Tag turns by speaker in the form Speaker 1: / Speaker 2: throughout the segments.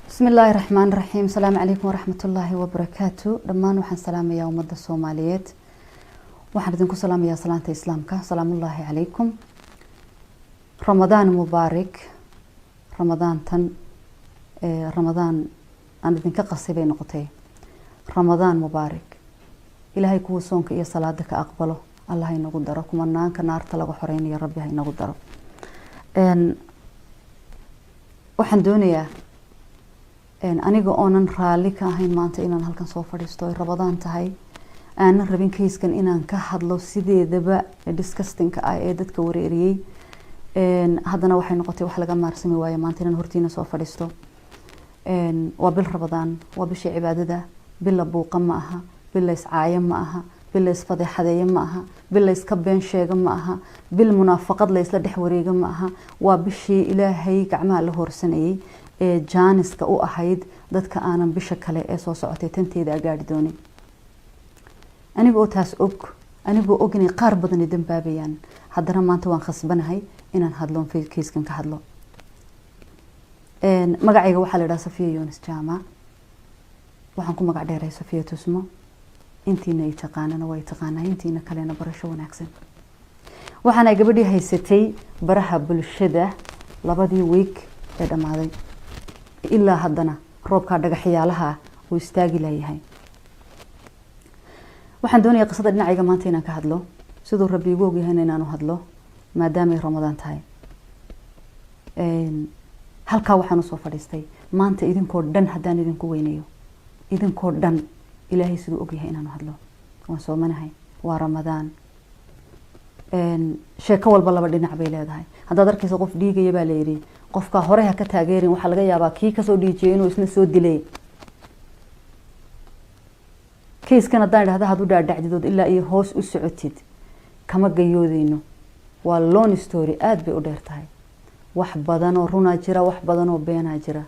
Speaker 1: Bismi illaahi raxmaan raxiim. Asalaamu calaykum waraxmatullaahi wabarakaatu. Dhammaan waxaan salaamayaa ummadda Soomaaliyeed. Waxaan idinku salaamayaa salaanta Islaamka. Salaamullaahi calaykum, Ramadaan mubaarik. Ramadaantan Ramadaan aan idinka qasay bay noqotay. Ramadaan mubaarik. Ilaahay kuwa soonka iyo salaada ka aqbalo Allah inagu daro, kumanaanka naarta laga xoreynayo Rabbi ha inagu daro. Waxaan doonayaa, aniga oonan raalli ka ahayn maanta inaan halkan soo fadhiisto, ay Ramadaan tahay, aanan rabin kayskan inaan ka hadlo sideedaba disgustingka ah ee dadka wareeriyey, haddana waxay noqotay wax laga maarsami waayo maanta inaan hortiina soo fadhiisto. Waa bil Ramadaan, waa bishii cibaadada. Bil la buuqa ma aha, bil la iscaayo ma aha, bil la isfadeexadeeyo ma aha, bil la iska been sheego ma aha, bil munaafaqad la isla dhex wareego ma aha. Waa bishii Ilaahay gacmaha la hoorsanayay ee jaaniska u ahayd dadka aanan bisha kale ee soo socotay tanteeda gaadhi doonin. Aniga oo taas og, anigoo og inay qaar badani dambaabayaan, haddana maanta waan khasbanahay inaan hadlo, kayskan ka hadlo. Magacayga waxaa la idhaha Safiya Yunis Jaamac. Waxaan ku magac dheeray Safiya Tusmo. Intiina ay taqaanana way taqaanaa, intiina kalena barasho wanaagsan. Waxaana gabadhii haysatay baraha bulshada 2dii week ee dhammaaday, ilaa haddana roobkaa dhagaxyaalaha uu istaagi layahay. Waxaan doonaya qisada dhinacayga maanta inaan ka hadlo, siduu Rabbi igu ogyahayna inaanu hadlo, maadaamay Ramadaan tahay. Halkaa waxaan usoo fadhiistay maanta idinkoo dhan, haddaan idinku weynayo idinkoo dhan, Ilaahay siduu ogyahay inaanu hadlo. Waan soomanahay, waa Ramadaan. Sheeko walba laba dhinac bay leedahay. Haddaad arkayso qof dhiigaya, baa layidhi, qofka hore ha ka taageerin, waxaa laga yaabaa kii kasoo dhiijiyay inuu isna soo dilay. Kayskan haddaan idhahda had u dhaadhacdidood ilaa iyo hoos u socotid, kama gayoodeyno. Waa long story, aada bay u dheer tahay. Wax badan oo runaa jira, wax badan oo beenaa jira.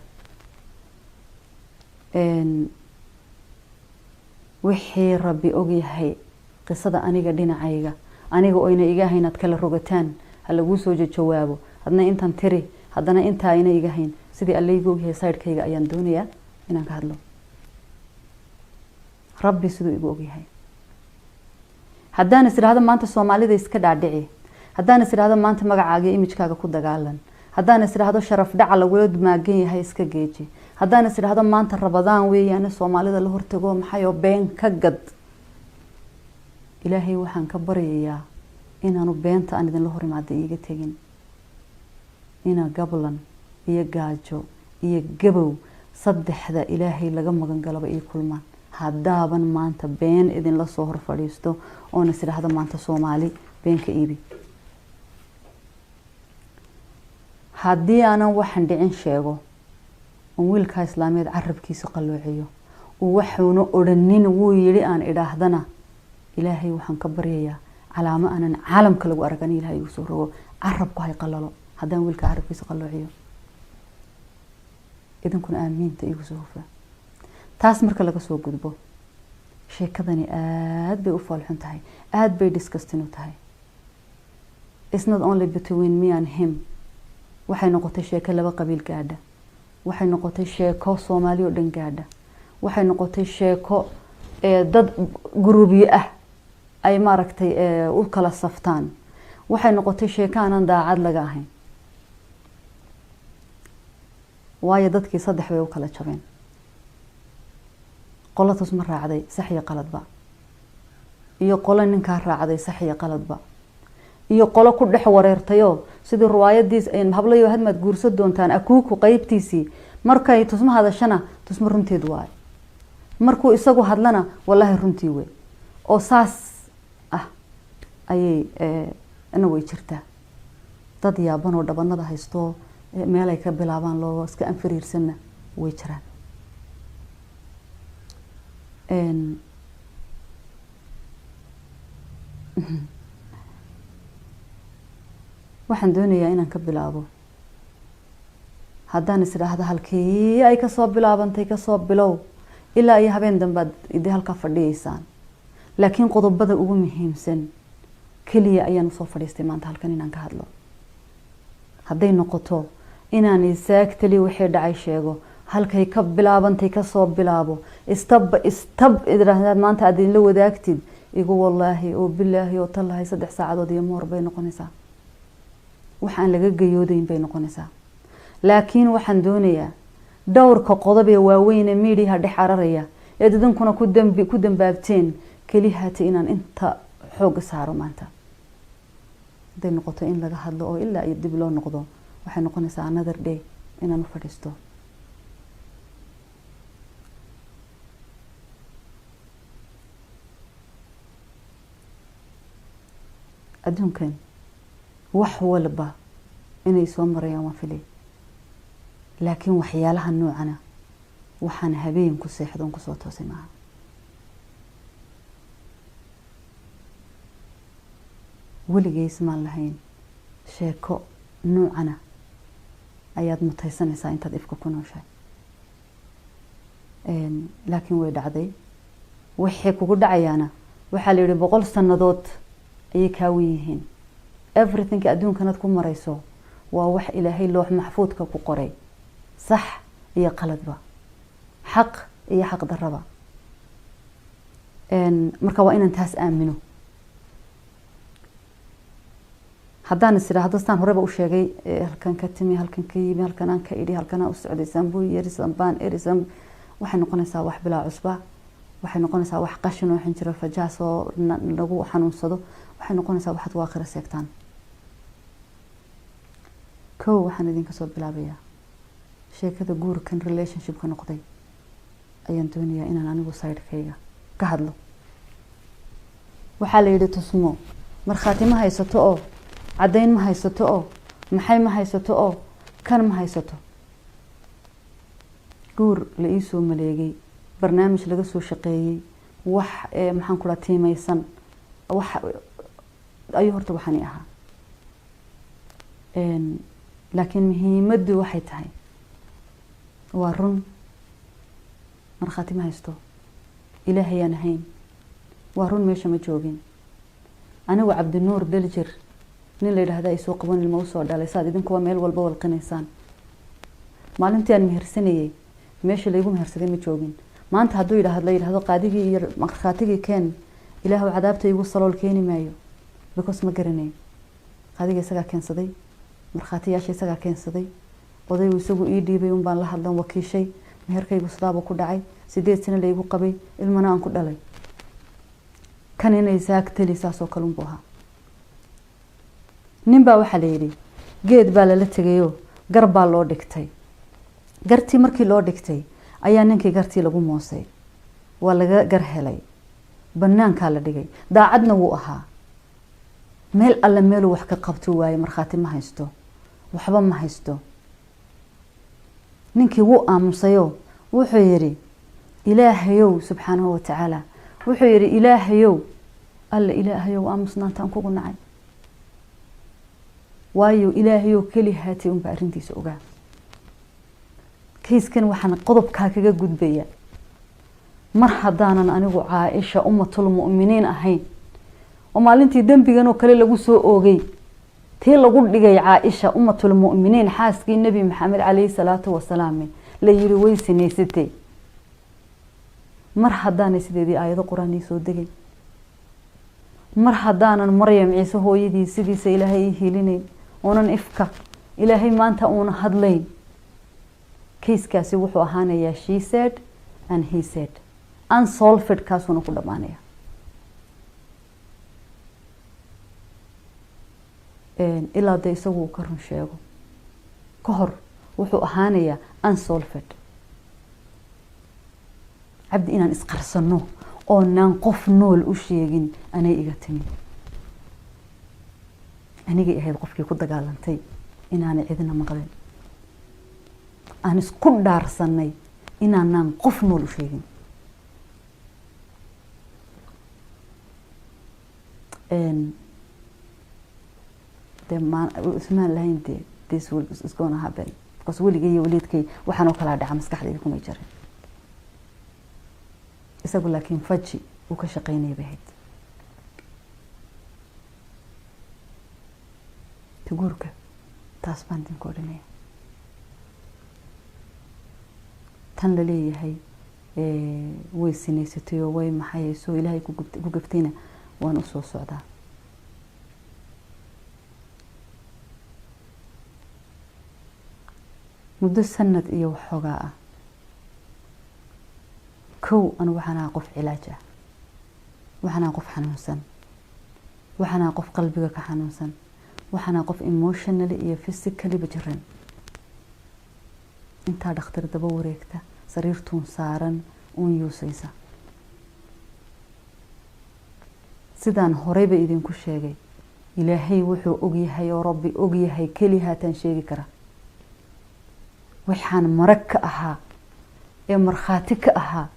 Speaker 1: Wixii Rabbi ogyahay qisada aniga dhinacayga, aniga oyna iga hayn aad kala rogataan, ha laguu soo jawaabo, hadna intan tiri, haddana intaa ayna iga hayn. Sidii Alle igu ogyahay, sidekayga ayaan doonayaa inaan ka hadlo. Rabbi siduu igu ogyahay, haddaan is idhahdo maanta Soomaalida iska dhaadhici, haddaan is idhahdo maanta magacaaga iyo imijkaaga ku dagaalan, haddaan is idhahdo sharaf dhaca lagula maagan yahay iska geeji, haddaan is idhahdo maanta Ramadaan weeyaane Soomaalida la hortago maxayoo been ka gad, Ilaahay waxaan ka baryayaa inaanu beenta aan idinla hor imaada iiga tegin, ina gablan iyo gaajo iyo gabow saddexda Ilaahay laga magan galaba ii kulmaan haddaaban maanta been idinla soo hor fadhiisto oon is idhaahdo maanta Soomaali been ka iibi. Haddii aanan waxan dhicin sheego oon wiilkaa islaameed carabkiisa qalloociyo, uu waxuuna odhanin wuu yidhi aan idhaahdana, Ilaahay waxaan ka baryayaa calaamo aanan caalamka lagu arag ani Ilahay igu soo rogo, carabku hay qalalo haddaan wiilka carabkiisa qalloociyo. Idinkuna aamiinta igu soo hufaa. Taas marka laga soo gudbo, sheekadani aada bay u foolxun tahay, aada bay disgusting u tahay. It's not only between me and him. Waxay noqotay sheeko laba qabiil gaadha, waxay noqotay sheeko Soomaali oo dhan gaadha, waxay noqotay sheeko dad guruubyo ah ay maaragtay u kala saftaan, waxay noqotay sheeko aanan daacad laga ahayn, waayo dadkii saddex bay u kala jabeen: qolo Tusma raacday sax iyo qaladba, iyo qolo ninkaa raacday sax iyo qaladba, iyo qolo ku dhex wareertayoo sidii riwaayadiis hablayo hadmaad guursan doontaan akuuku qeybtiisii. Markay Tusmo hadashana, Tusmo runteed waayo, markuu isagu hadlana, wallaahi runtii wey, oo saas ah ayay ina way jirtaa. Dad yaaban oo dhabanada haysto, meel ay ka bilaabaan loo iska anfariirsanna way jiraan. Waxaan doonayaa inaan ka bilaabo, haddaan is idhaahdo halkii ay kasoo bilaabantay kasoo bilow ilaa iyo habeen dambe aad idi halkaa fadhiyeysaan, laakiin qodobada ugu muhiimsan keliya ayaan usoo fadhiistay maanta halkan inaan ka hadlo. Hadday noqoto inaan exactly wixii dhacay sheego, Halkay ka bilaabantay kasoo bilaabo, step by step idhaahdaad maanta aad idinla wadaagtid igu, wallaahi oo bilaahi oo tallahi, 3 saacadood iyo more bay noqonaysaa. Waxaan laga gayoodayn bay noqonaysaa. Laakiin waxaan doonayaa dhowrka qodob ee waaweyne miidiyaha dhex cararaya eed idinkuna ku dambi ku dambaabteen kelihaata inaan inta xoogga saaro maanta. Hadday noqoto in laga hadlo oo ilaa iyo dib loo noqdo, waxay noqonaysaa another day inaan u fadhiisto. Adduunkan wax walba inay soo marayaan waan filay, laakiin waxyaalaha noocana waxaan habeen ku seexdoon kusoo toosay maaha. Weligeys maan lahayn sheeko noocana ayaad mutaysanaysaa intaad ifka ku nooshahay, laakiin way dhacday. Wixii kugu dhacayaana waxaa la yihi 100 sanadood ayay kaa wen yihiin. Everything adduunkanaad ku marayso waa wax Ilaahay loox maxfuudka ku qoray, sax iyo qaladba, xaq iyo xaq daraba. Marka waa inaan taas aamino. Haddaan is idhaahdo, saan horeba u sheegay, halkan ka timi, halkan ka yimi, halkan aan ka idhi, halkan aan u socday, sanbuu yeri, sanbaan eri, san, waxay noqonaysaa wax bilaa cusba, waxay noqonaysaa wax qashin oo xinjiro fajaas oo lagu xanuunsado, waxay noqonaysaa waxaad ku aakhira seegtaan. Kow, waxaan idinka soo bilaabayaa sheekada guurkan relationshipka noqday ayaan doonayaa inaan anigu sidekayga ka hadlo. Waxaa la yidhi, Tusmo markhaati ma haysato oo caddayn ma haysato oo maxay ma haysato oo kan ma haysato. Guur la iisoo maleegay, barnaamij laga soo shaqeeyey, wax maxaan kula tiimaysan wax ayuu horta waxaani ahaa. Laakiin muhiimaddu waxay tahay, waa run, markhaati ma haysto, Ilaahayaan ahayn. Waa run, meesha ma joogin anigu. Cabdinuur Daljir nin la yidhaahda ay soo qaban, ilma usoo dhalay, saad idinkuwa meel walba walqinaysaan. Maalintii aan mehersanayey meesha laygu mehersaday ma joogin. Maanta hadduu yidhaahdo, la yidhahdo qaadigii iyo markhaatigii keen, Ilaahu cadaabta igu salool, keeni maayo, because ma garanayn. Qaadiga isagaa keensaday, markhaatiyaasha isagaa keensaday, odaygu isagu ii dhiibay un baan la hadlan, wakiishay. Meherkaygu sidaabuu ku dhacay, 8 sano laygu qabay, ilmana aan ku dhalay. Kan inay saagtali saasoo kale unbuu ahaa. Nin baa waxaa la yidhi geed baa lala tegayoo gar baa loo dhigtay. Gartii markii loo dhigtay ayaa ninkii gartii lagu moosay, waa laga gar helay, banaankaa la dhigay. Daacadna wuu ahaa. Meel alle meeluu wax ka qabto waaye, markhaati ma haysto, waxba ma haysto. Ninkii wuu aamusayoo wuxuu yidhi, "Ilaahayow subxaanahu watacaala," wuxuu yidhi, "Ilaahayow, alle Ilaahayow, aamusnaantaan kugu nacay." Waayo, Ilaahayow keli haatay unbaa arrintiisa ogaa. Kayskan waxaan qodobkaa kaga gudbaya, mar haddaanan anigu Caaisha ummatul mu'miniin ahayn oo maalintii dembigan oo kale lagu soo oogay tii lagu dhigay Caaisha ummatul mu'miniin, xaaskii Nebi Maxamed caleyhi salaatu wasalaam, la yiri way sinaysatay, mar haddaanay sideedii aayado qur-aan ii soo degay, mar haddaanan Maryam Ciise hooyadii sidiisa Ilaahay ii hiilinayn, oonan ifka Ilaahay maanta uuna hadlayn, kayskaasi wuxuu ahaanayaa she said and he said, unsolved, kaasuuna ku dhamaanaya. Ilaa dee isagu uu ka run sheego ka hor wuxuu ahaanayaa unsolved. Cabdi, inaan isqarsano oonaan qof nool u sheegin anay iga timi. Anigay ahayd qofkii ku dagaalantay inaanay cidina maqlin. Aan isku dhaarsanay inaanaan qof nool u sheegin. De ma ismaan lahayn de this will is gonna happen, because weligay iyo waliidkay waxaan oo kalaa dhaca maskaxdayda kumay jirin. Isagu laakiin faji uu ka shaqeynaya bay ahayd. Guurka taas baan idinku odhanaya. Tan la leeyahay way sinaysatay oo way maxayayso, Ilaahay ku gaftayna, waan usoo socdaa. Muddo sanad iyo waxoogaa ah, kow, anu waxaan ahaa qof cilaaj ah, waxaan ahaa qof xanuunsan, waxaan ahaa qof qalbiga ka xanuunsan, waxaan ahaa qof emotionally iyo physically-ba jiran. Intaa dhakhtar daba wareegta, sariirtuun saaran uun yuusaysa. Sidaan horeyba idinku sheegay, Ilaahay wuxuu ogyahay oo Rabbi ogyahay keli haataan sheegi kara. Waxaan marag ka ahaa ee markhaati ka ahaa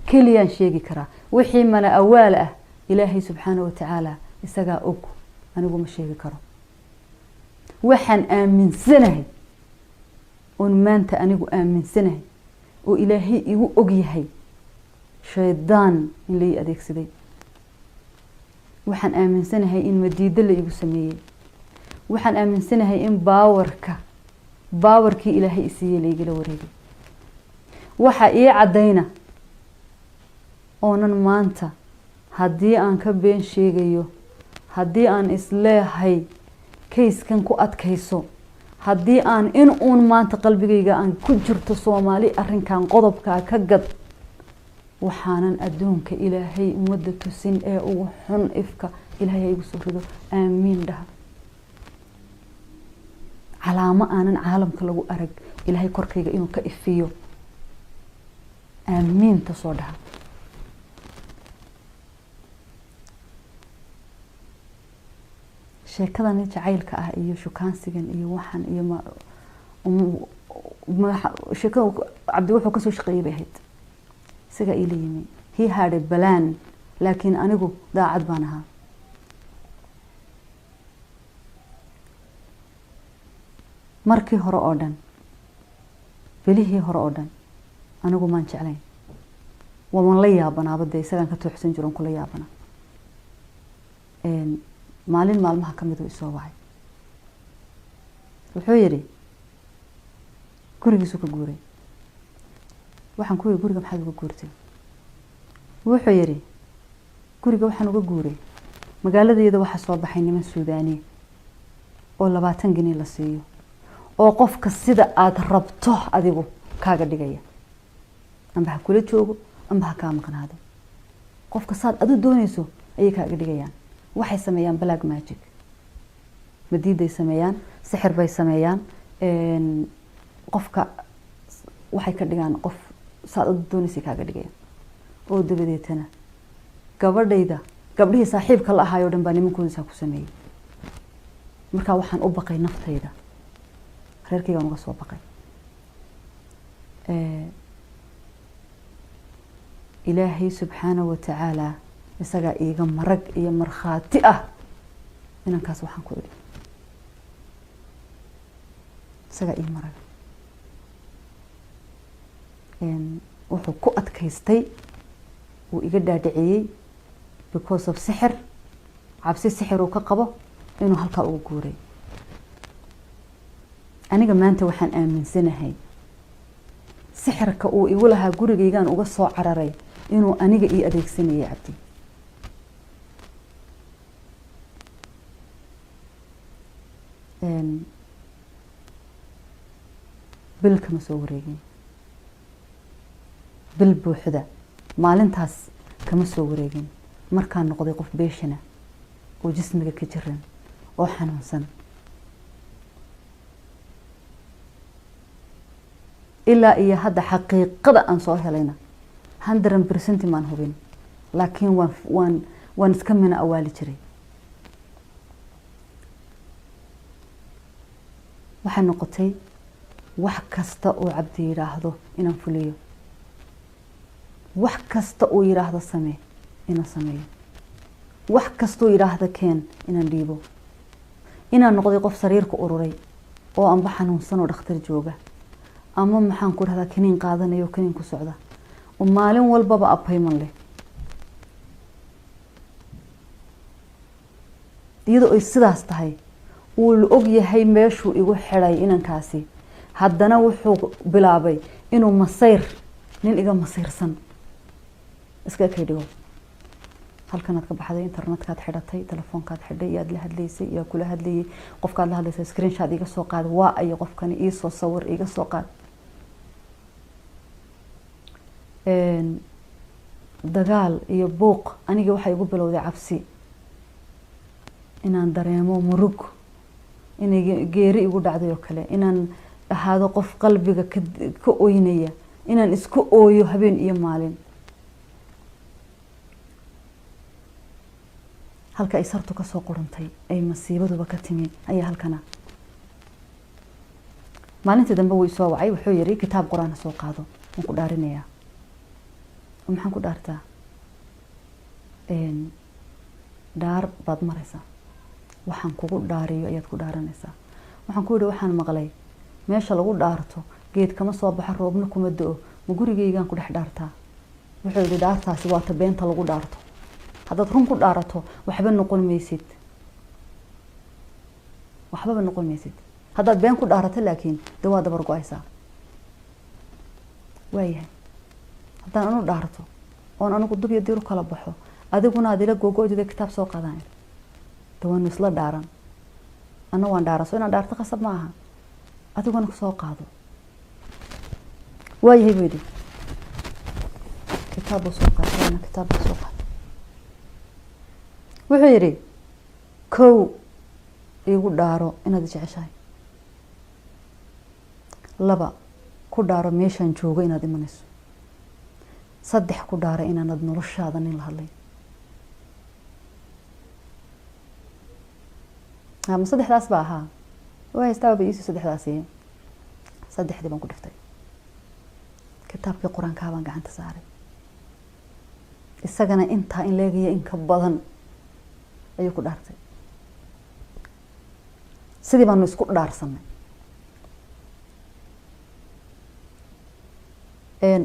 Speaker 1: keliyaan sheegi karaa. Wixii mala awaal ah, Ilaahay subxaana watacaala isagaa og, anigu ma sheegi karo. Waxaan aaminsanahay oon maanta anigu aaminsanahay oo Ilaahay igu ogyahay shaydaan in lai adeegsaday. Waxaan aaminsanahay in madiido la igu sameeyey. Waxaan aaminsanahay in power-kii Ilaahay isiiyey laigala wareegay. Waxa ii caddayna oonan maanta haddii aan ka been sheegayo, haddii aan isleehay case-kan ku adkayso, haddii aan in uun maanta qalbigayga aan ku jirto Soomaali arrinkan qodobkaa ka gad, waxaanan adduunka Ilaahay ummadda tusin ee ugu xun ifka Ilaahay ha igu soo rido, aamiin dhaha. Calaamo aanan caalamka lagu arag Ilaahay korkayga inuu ka ifiyo, aamiinta soo dhaha. Sheekadan jacaylka ah iyo shukaansigan iyo waxan iyo sheekada Cabdi wuxuu kasoo shaqeeyay bay ahayd. Isagaa iila yimi, he had a plan, laakiin anigu daacad baan ahaa. Markii hore oo dhan, bilihii hore oo dhan, anigu maan jeclayn, waan la yaabanaaba dee, isagaan ka tooxsan jiro kula yaabanaa. Maalin maalmaha kamid uu isoo wacay, wuxuu yidhi gurigiisuu ka guuray. Waxaan ku yidhi, "Guriga maxaad uga guurtay?" Wuxuu yidhi, "Guriga waxaan uga guuray, magaaladayada waxaa soo baxay niman Suudaaniya oo 20 geni la siiyo oo qofka sida aada rabto adigu kaaga dhigaya, amba ha kula joogo amba ha kaa maqnaado, qofka saad adu dooneyso ayay kaaga dhigayaan. Waxay sameeyaan black magic, madiiday sameeyaan, sixir bay sameeyaan, qofka waxay ka dhigaan qof saad adu dooneysay kaaga dhigayaan. Oo dabadeetana gabadhayda, gabdhihii saaxiibka la ahaayoo dhan baa nimankooda saa ku sameeyey. Markaa waxaan u baqay naftayda, reerkaygaan uga soo baqay." Ilaahay subxaana wa tacaala isagaa iiga marag iyo markhaati ah inankaas waxaan ku idhi isagaa ii marag. Wuxuu ku adkaystay, wuu iga dhaadhiciyey, because of sixir, cabsi sixir uu ka qabo, inuu halkaa uga guuray. Aniga maanta waxaan aaminsanahay sixirka uu igu lahaa gurigaygaan uga soo cararay inuu aniga ii adeegsanayay Cabdi. Bil kama soo wareegin, bil buuxda maalintaas kama soo wareegin markaan noqday qof beeshana oo jismiga ka jiran oo xanuunsan. Ilaa iyo hadda xaqiiqada aan soo helayna 100% maan hubin, laakiin waan iska mina awaali jiray. Waxay noqotay wax kasta oo Cabdi yidhaahdo inaan fuliyo, wax kasta uu yidhaahdo samee inaan sameeyo, wax kastuu yidhaahdo keen inaan dhiibo, inaan noqday qof sariirka ururay oo amba xanuunsan oo dhakhtar jooga, ama maxaan ku dhahdaa, kaniin qaadanayo, kaniin ku socda, oo maalin walbaba appointment leh. Iyadoo ay sidaas tahay, uu la og yahay meeshuu igu xidhay inankaasi, haddana wuxuu bilaabay inuu masayr Nin iga masiirsan iska kay dhigo. Halkanaad ka baxday, internetkaad xidhatay, telefoonkaad xidhay, yaad la hadlaysay, yaa kula hadlayay, qofkaad la hadlaysay screenshot iga soo qaad, waa ayo qofkani, iisoo sawir iga soo qaad. Dagaal iyo buuq. Aniga waxay igu bilowday cabsi, inaan dareemo murug, inay geeri igu dhacday oo kale, inaan ahaado qof qalbiga ka oynaya, inaan iska ooyo habeen iyo maalin. Halka ay sartu kasoo qurantay, ay masiibaduba ka timi ayaa halkana. Maalintii dambe wuu isoo wacay, wuxuu yiri, "Kitaab Qur-aan ha soo qaado, waan ku dhaarinayaa." "Maxaan ku dhaartaa?" "Dhaar baad maraysaa, waxaan kugu dhaariyo ayaad ku dhaaranaysaa." Waxaan ku yihi, "Waxaan maqlay meesha lagu dhaarto geed kama soo baxo, roobna kuma do-o, ma gurigeygaan ku dhex dhaartaa?" Wuxuu yihi, "Dhaartaasi waa ta beenta lagu dhaarto. Haddaad run ku dhaarato waxba noqon maysid, waxbaba noqon maysid. Haddaad been ku dhaarato laakiin dee waa dabar go-aysaa." Waayahay, haddaan anu dhaarto oon anigu dub iyo diir u kala baxo, adiguna aad ila googo-dida, kitaab soo qaadaan, de waanu isla dhaaran. Ana waan dhaaran, so inaan dhaarto qasab ma aha, adiguna soo qaado. "Waayahay," buu yidhi. Kitaab buu soo qaatay, ana kitaab buu soo qaatay. Wuxuu yidhi, "Kow, iigu dhaaro inaad jeceshahay. Laba, ku dhaaro meeshaan joogo inaad imanayso. Saddex, ku dhaaro inaanad noloshaada nin la hadlay." Ma saddexdaas ba ahaa? Waa haystaaba iisu saddexdaasi. Saddexdii baan ku dhiftay, kitaabkii Qur-aankaa baan gacanta saaray. Isagana intaa in leegaya in ka badan ayuu ku dhaartay. Sidii baanu isku dhaarsanay.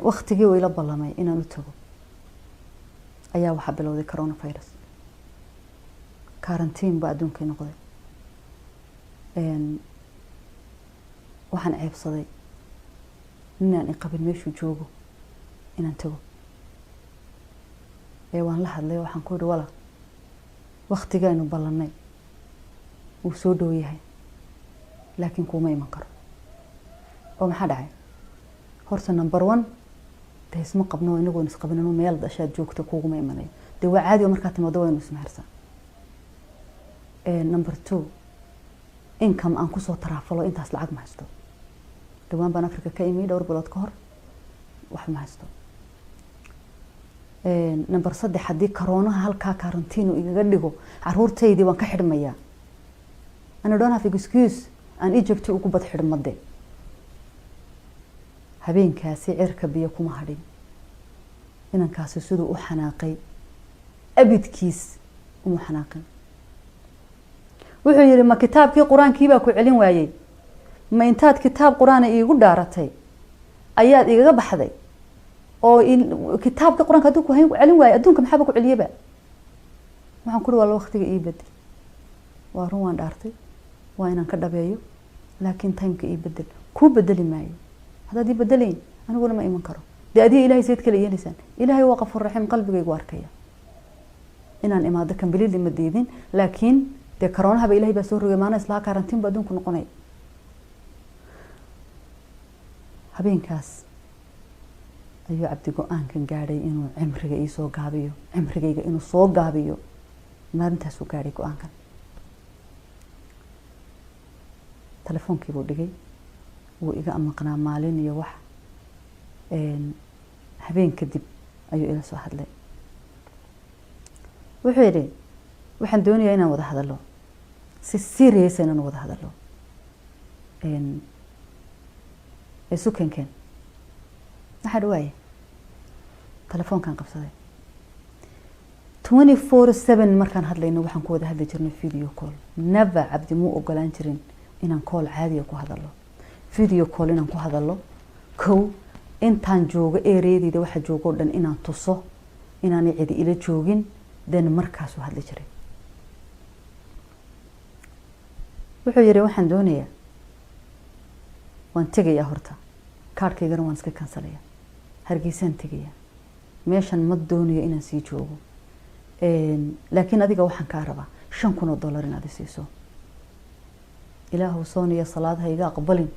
Speaker 1: Waktigii uu ila ballamay inaan u tago ayaa waxaa bilowday coronavirus, quarantine baa adduunkii noqday. Waxaan ceebsaday ninaan iqabin meeshuu joogo inaan tago. Ee waan la hadlay, waxaan ku yihi, "Wala, waktigaaynu ballanay wuu soo dhow yahay, laakiin kuuma iman karo." "Oo maxaa dhacay?" "Horta number one, dee isma qabno, inagoon isqabin inuu meel dashaad joogto kuuguma imanayo, dee waa caadi oo markaa timaado waynu ismehersan. Number two, income aan kusoo taraafalo intaas lacag ma haysto. Dhawaan baan Africa ka imi, dhowr bilood ka hor, wax ma haysto. Number saddex, haddii karoonaha halkaa quarantine igaga dhigo, caruurtaydii waan ka xidhmayaa, and I don't have excuse aan Egypt ugu bad xidhmade." Habeenkaasi cirka biyo kuma hadhin. Inankaasi siduu u xanaaqay abidkiis uma xanaaqin. Wuxuu yihi, "Ma kitaabkii Qur-aankii baa ku celin waayey? Ma intaad kitaab Qur-aana iigu dhaaratay ayaad igaga baxday? Oo kitaabka Qur-aanka hadduu ku celin waayey, adduunka maxaaba ku celiyaba?" Waxaan ku uri, "Waa waktiga ii bedel. Waa run, waan dhaartay, waa inaan ka dhabeeyo, laakiin timeka ii bedel." "Kuu bedeli maayo. Haddaad ii bedelayn, aniguna ma iman karo. Dee adiga Ilahay sayd kala yeelaysaan. Ilaahay waa Qafuur Raxiim, qalbigaygu arkaya inaan imaado completely ma diidin, laakiin dee karoonahaba Ilahay baa soo rogay, maana islaha quarantine ba adduunku noqonaya." Habeenkaas ayuu Cabdi go-aankan gaadhay inuu cimriga iisoo gaabiyo, cimrigayga inuu soo gaabiyo. Maalintaasuu gaadhay go-aankan. Telefoonkiibuu dhigay, wuu iga amaqnaa maalin iyo wax. Habeen kadib ayuu ila soo hadlay. Wuxuu yidhi, "Waxaan doonayaa inaan wada hadalo, si serious inaan wada hadalo, isu keenkeen." Waxaa dhawaaye telefoonkan qabsaday 24/7. Markaan hadlayno waxaan ku wada hadli jirnay video call. Never Cabdi muu ogolaan jirin inaan call caadiga ku hadalo, video call inaan ku hadalo. Kow, intaan joogo ereadeyda waxa joogo o dhan inaan tuso inaanay cidi ila joogin, then markaasuu hadli jiray. Wuxuu yihi, "Waxaan doonayaa, waan tegayaa horta, kaarhkaygana waan iska kansalaya." Hargeysaan tegaya, meeshan ma doonayo inaan sii joogo, laakiin adiga waxaan kaa rabaa $5,000 inaad isiiso. Ilaahow sooniya salaad ha iga aqbalin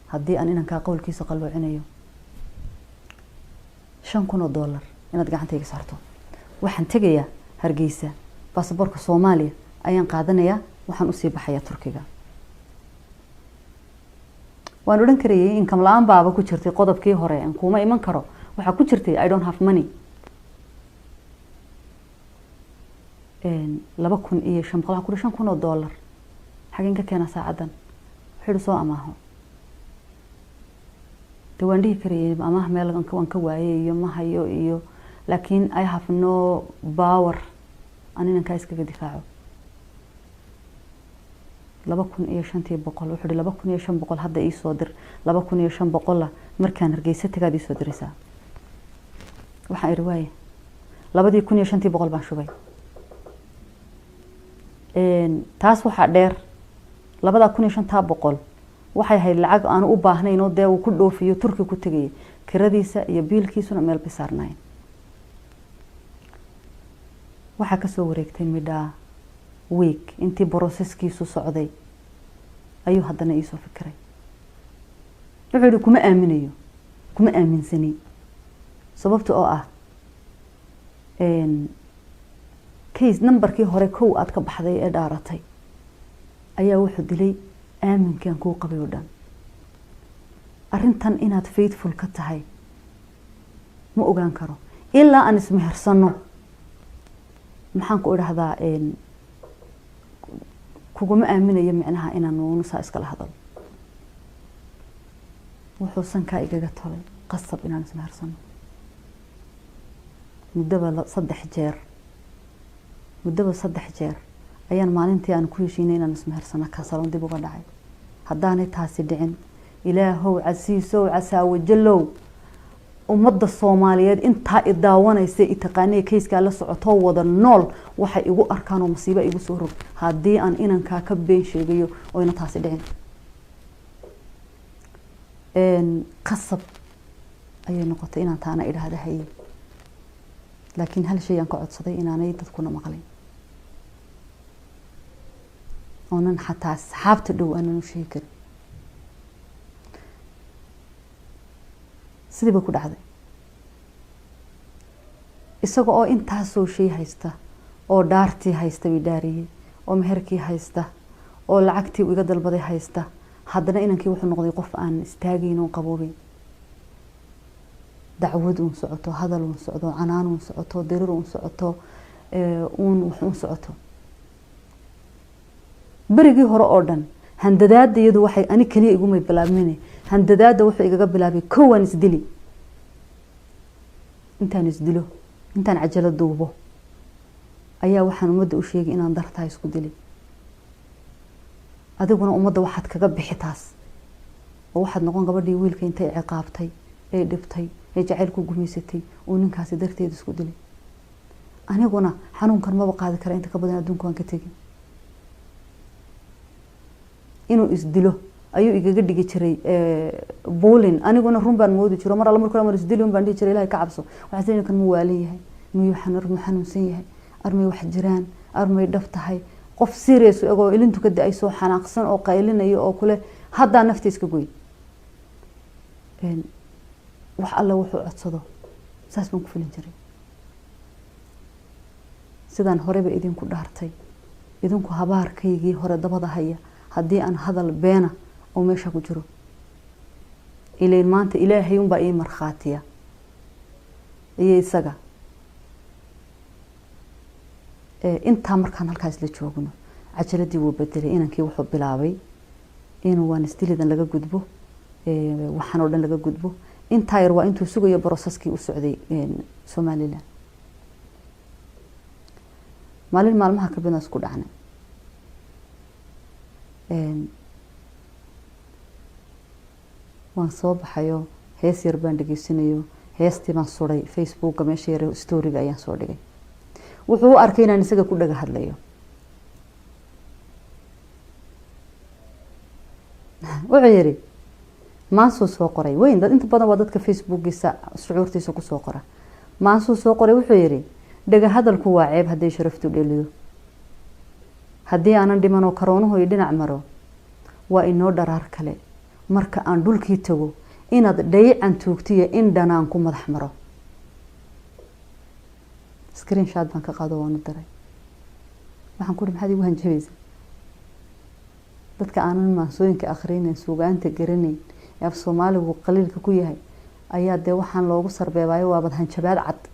Speaker 1: haddii aan inankaa qowlkiisa qalloocinayo. $5,000 inaad gacantayga saarto. Waxaan tegayaa Hargeysa, baasaboorka Soomaaliya ayaan qaadanayaa, waxaan usii baxayaa Turkiga. Waan odhan karayay income la-aan baaba ku jirtay qodobkii hore aan kuma iman karo. Waxaa ku jirtay "I don't have money". 2,500 waxaan ku $5,000 xageen ka keena saacaddan? Wuxuu yihi, "Soo amaaho." De waan dhihi karayay amaah meel waan ka waayay iyo ma hayo iyo, laakiin I have no power aan inankaa iskaga difaaco. 2,500 wuxuu ihi, "2,500 hadda iisoo dir, 2,500-la markaan Hargeysa tagaad iisoo diraysaa." Waxaan ihi, "Waaye." 2,500 baan shubay. Taas waxaa dheer, 2,500 waxay ahayd lacag aanu u baahnayn oo dee uu ku dhoofiyo Turki ku tegayay, kiradiisa iyo biilkiisuna meel bay saarnaayeen. Waxaa kasoo wareegtay midhaa week intii process-kiisu socday ayuu haddana iisoo fikiray. Wuxuu yihi, "Kuma aaminayo, kuma aaminsani, sababta oo ah case number-kii hore kow aada ka baxday ee dhaaratay ayaa wuxuu dilay aaminkaan kuu qabay oo dhan. Arrintan inaad faithful ka tahay ma ogaan karo ilaa aan ismehersano. Maxaan ku idhahdaa, kuguma aaminayo micnaha inaan nuunusaa iskala hadalo." Wuxuu sankaa igaga tolay qasab inaan ismehersano. Muddaba saddex jeer, muddaba saddex jeer ayaan maalintii aan ku heshiinay inaan ismehersano kasaloon dib uga dhacay. Haddaanay taasi dhicin, Ilaahow casiisow casaawajalow, ummadda Soomaaliyeed intaa i daawanaysa, i taqaanay, case-kaa la socotoo wada nool, waxay igu arkaan oo masiibo igu soo rog haddii aan inankaa ka been sheegayo oyna taasi dhicin. Qasab ayay noqotay inaan taana idhaahda haye, laakiin hal shay aan ka codsaday: inaanay dadkuna maqlin, oonan xataa asxaabta dhow aanan u sheegi karin. Sidii bay ku dhacday. Isaga oo intaasoo shay haysta, oo dhaartii haysta bay dhaariyey, oo meherkii haysta, oo lacagtii iga dalbaday haysta, haddana inankii wuxuu noqday qof aan istaagayn oon qaboobeyn. Dacwad uun socoto, hadal uun socdo, canaan uun socoto, dirir uun socoto, uun wax uun socoto. Berigii hore oo dhan handadaada iyadu waxay ani keliya igumay bilaabmin. Handadaada wuxuu igaga bilaabay kowaan isdili, intaan isdilo, intaan cajalo duubo ayaa waxaan ummadda u sheegay inaan dartaa isku dili. Adiguna ummadda waxaad kaga bixi taas oo waxaad noqon gabadhii wiilka intay ciqaabtay ee dhibtay ee jacayl ku gumaysatay uu ninkaasi darteed isku dilay. Aniguna xanuunkan maba qaadi kara, inta ka badan adduunka waan ka tegin. Inuu isdilo ayuu igaga dhigi jiray bullying, aniguna run baan moodi jiro. Mar alla marka mar isdili un baan dhihi jiray, "Ilahay ka cabso." Waxaan kan mu waalan yahay? Miyuu mu xanuunsan yahay? Armay wax jiraan? Armay dhab tahay? Qof serious egoo ilintu ka da-ayso, xanaaqsan oo qaylinayo oo kule haddaa nafta iska goy. Wax alla wuxuu codsado saas baan ku filin jiray. Sidaan horeba idinku dhaartay, idinku habaarkaygii hore dabada haya haddii aan hadal beena oo meesha ku jiro. Ilayn maanta Ilaahay unbaa ii markhaatiya iyo isaga. Intaa markaan halkaas la joogno, cajaladii wuu bedelay inankii. Wuxuu bilaabay inuu waan isdilidan laga gudbo, waxaan oo dhan laga gudbo. Intaa yar waa intuu sugayo process-kii u socday Somaliland. Maalin maalmaha kamidna isku dhacnay. Waan soo baxayo, hees yar baan dhegeysanayo, heestii baan suray Facebooka, meesha yar story-ga ayaan soo dhigay. Wuxuu u arkay inaan isaga ku dhaga hadlayo. Wuxuu yihi, Maansuu soo qoray weyn. Dad inta badan waa dadka Facebookiisa shucuurtiisa kusoo qora. Maansuu soo qoray, wuxuu yihi: "Dhega hadalku waa ceeb hadday sharaftu dhelido. Haddii aanan dhimanoo karoonuhu i dhinac maro, waa inoo dharaar kale. Marka aan dhulkii tago, inaad dhayican tuugtiyo in dhanaan ku madax maro." Screenshot baan ka qaado, waanu diray. Waxaan ku uhi: "Maxaad igu hanjabaysaa?" Dadka aanan maansooyinka akhrinayn, suugaanta garanayn, ee af Soomaaligu qaliilka ku yahay ayaa dee waxaan loogu sarbeebaayo. Waabad hanjabaad cad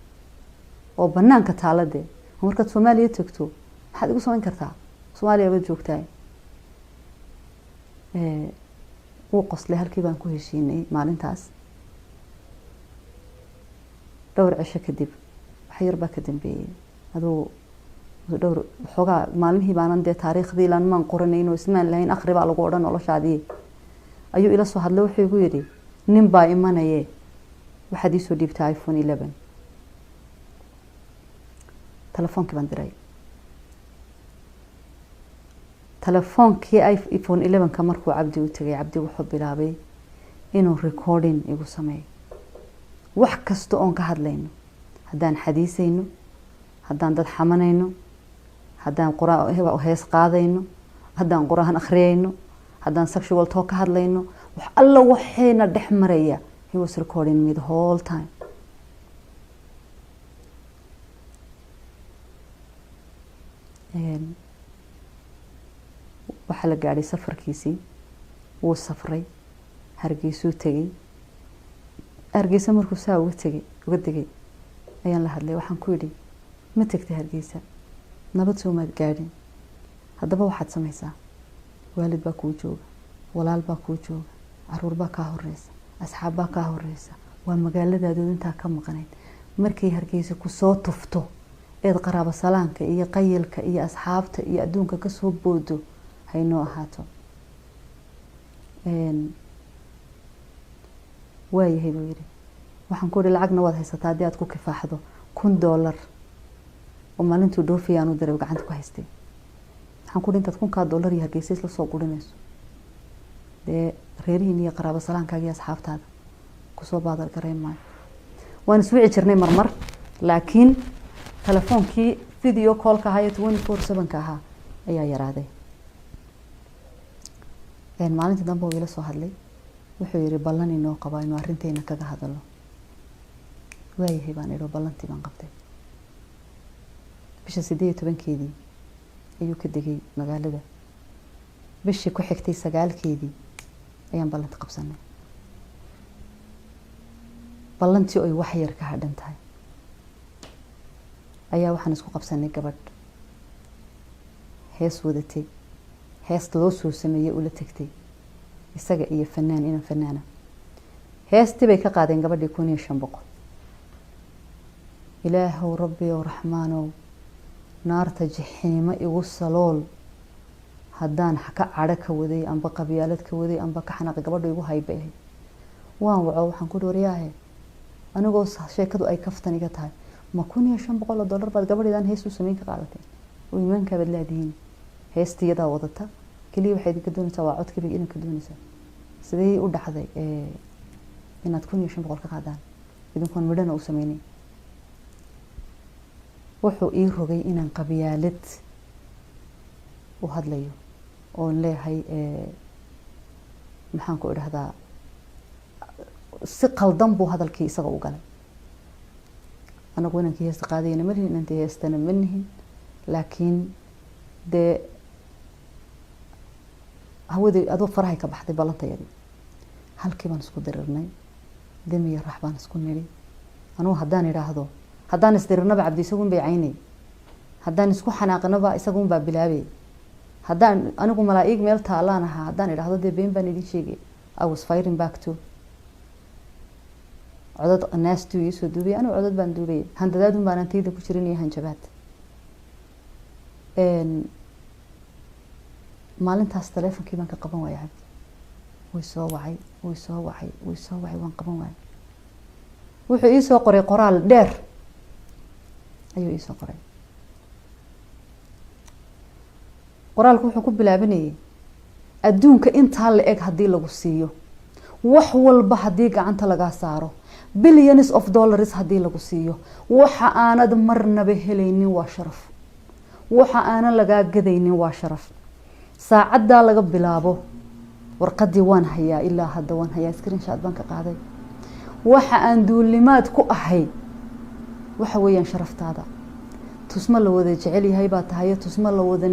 Speaker 1: oo banaanka taala. Dee markaad Soomaaliya tagto maxaad igu samayn kartaa? Soomaaliya baad joogtahay. Wuu qoslay. Halkii baan ku heshiinay maalintaas. Dhowr cisho kadib, wax yar baa ka dambeeyey, aduu dhowr waxoogaa maalmihii baanan dee taariikhdii ilaan maan qoranayn oo ismaan lahayn akhri baa lagu odhan noloshaadii, ayuu ila soo hadlay. Wuxuu igu yidhi: "Nin baa imanaye, waxaad iisoo dhiibtaa iPhone 11." Telefoonkii baan diray. Telefoonkii iPhone 11-ka markuu Cabdi u tegay, Cabdi wuxuu bilaabay inuu recording igu sameeyo wax kasta oon ka hadlayno, haddaan xadiisayno, haddaan dad xamanayno, haddaan qur hees qaadayno, haddaan Qur-aan akhriyayno, haddaan sexual talk ka hadlayno, wax alla waxayna dhex maraya. He was recording me the whole time. Waxaa la gaadhay safarkiisii. Wuu safray, Hargeysuu tegey. Hargeysa markuu saa uga tegay, uga degay, ayaan la hadlay. Waxaan ku yidhi: "Ma tegtay Hargeysa? Nabad soo maad gaadhin? Haddaba waxaad samaysaa, waalid baa kuu jooga, walaal baa kuu jooga, caruur baa kaa horeysa, asxaab baa kaa horeysa. Waa magaaladaadooda intaa ka maqnayd. Markay Hargeysa kusoo tufto eed qaraabo salaanka iyo qayilka iyo asxaabta iyo adduunka kasoo boodo, haynoo ahaato." "Waayahay," buu yidhi. Waxaan ku ihi: "Lacagna waad haysataa haddii aad ku kifaaxdo." $1000 oo maalintuu dhoofiya aan u diray gacanta ku haystay. Waxaan ku ihi: "Intaad kunkaa dollar iyo Hargeysa isla soo gurinayso, dee reerihiin iyo qaraabo salaankaaga iyo asxaabtaada kusoo baadar garayn maayo." Waan iswici jirnay marmar, laakiin telefoonkii video callka ahaa ee 24/7-ka ahaa ayaa yaraaday. Maalintii dambe uu ila soo hadlay. Wuxuu yihi: "Ballan inoo qabaa inuu arrinteyna kaga hadalo." "Waayahay," baan idhi, oo ballantii baan qabtay. Bisha 18-keedii ayuu ka degay magaalada. Bishii ku xigtay 9-keedii ayaan ballanti qabsanay. Ballantii oy wax yar ka hadhan tahay ayaa waxaan isku qabsanay gabadh hees wadatay, heesta loo soo sameeyey ula tegtay isaga iyo fanaan, inan fanaana. Heestii bay ka qaadeen gabadhii 1500. Ilaahow, Rabbiyow, Raxmaanow, naarta jaxiimo igu salool haddaan ka cadho ka waday, amba qabyaalad ka waday, amba ka xanaaqay. Gabadhu igu haybay ahayd. Waan waco. Waxaan ku waryaahe, anigoo sheekadu ay kaftan iga tahay, ma $1500 baad gabadheedaan hees u sameyn ka qaadateen oo iimaankaabaad leedihiin? Heestiyadaa wadata keliya, waxay idinka doonaysaa waa codkii bay idinka doonaysaa. Sidee u dhacday inaad 1500 ka qaadaan idinkoon midhana u sameyneyn? Wuxuu ii rogay inaan qabyaalad u hadlayo oon leeyahay, maxaan ku idhahdaa, si qaldan buu hadalkii isaga u galay. Anagu inankii heesta qaadayana ma lihin, inantii heestana ma nihin, laakiin dee hawadii adoo farahay ka baxday ballantayadii. Halkii baan isku dirirnay, demiyo rax baan isku nidhi. Anugu haddaan idhaahdo, haddaan isdirirnaba, Cabdi isagun bay caynay. Haddaan isku xanaaqnaba, isagun baa bilaabay. Haddaan anigu malaa-ig meel taalaan ahaa haddaan idhaahdo, dee been baan idin sheegay. I was fighting back to codad naastuu iisoo duubay. Anigu codad baan duubay, handadaadun baanan tayda ku jirin iyo hanjabaad. Maalintaas teleefonkii baan ka qaban waayay. Cabdi way soo wacay, way soo wacay, way soo wacay, waan qaban waayay. Wuxuu iisoo qoray qoraal dheer ayuu iisoo qoray. Qoraalku wuxuu ku bilaabanayay: "Adduunka intaa la eg haddii lagu siiyo, Wax walba haddii gacanta lagaa saaro, billions of dollars haddii lagu siiyo, waxa aanad marnaba helaynin waa sharaf. Waxa aanan lagaa gadaynin waa sharaf. Saacaddaa laga bilaabo, warqadii waan hayaa, ilaa hadda waan hayaa, screenshot baan ka qaaday. Waxa aan duulimaad ku ahay waxa weeyaan sharaftaada. Tusmo la wada jecel yahay baa tahay, tusmo la wada